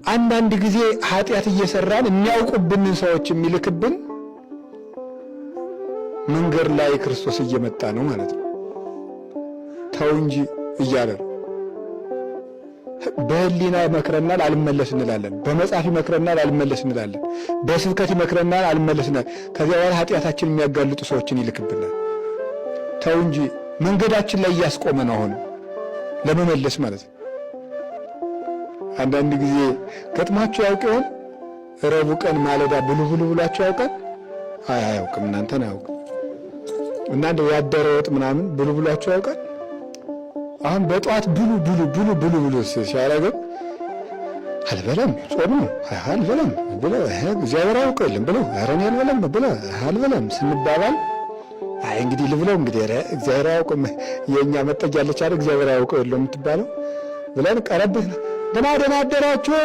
አንዳንድ ጊዜ ኃጢአት እየሰራን የሚያውቁብንን ሰዎች የሚልክብን መንገድ ላይ ክርስቶስ እየመጣ ነው ማለት ነው። ተው እንጂ እያለ ነው። በህሊና ይመክረናል፣ አልመለስ እንላለን። በመጽሐፍ ይመክረናል፣ አልመለስ እንላለን። በስብከት ይመክረናል፣ አልመለስ እንላለን። ከዚያ በኋላ ኃጢአታችን የሚያጋልጡ ሰዎችን ይልክብናል። ተው እንጂ መንገዳችን ላይ እያስቆመ ነው አሁን ለመመለስ ማለት ነው። አንዳንድ ጊዜ ገጥሟችሁ ያውቅ ይሆን? ረቡዕ ቀን ማለዳ ብሉ ብሉ ብሏችሁ ያውቃል? አይ አያውቅም፣ እናንተን አያውቅም። እና እንደው ያደረ ወጥ ምናምን ብሉ ብሏችሁ ያውቃል? አሁን በጠዋት ብሉ ብሉ ብሉ ብሉ ብሉ ሲያደርገን አልበላም፣ ጾም ነው፣ አልበላም ብለ እግዚአብሔር አያውቀው የለም ብለው ኧረ እኔ አልበላም ብለ አልበላም ስንባባል አይ እንግዲህ ልብለው እንግዲህ ኧረ እግዚአብሔር አያውቅም የእኛ መጠጊያ አለች አይደል እግዚአብሔር አያውቀው የለም የምትባለው ብለን ቀረብ ደህና ደህና አደራችሁ።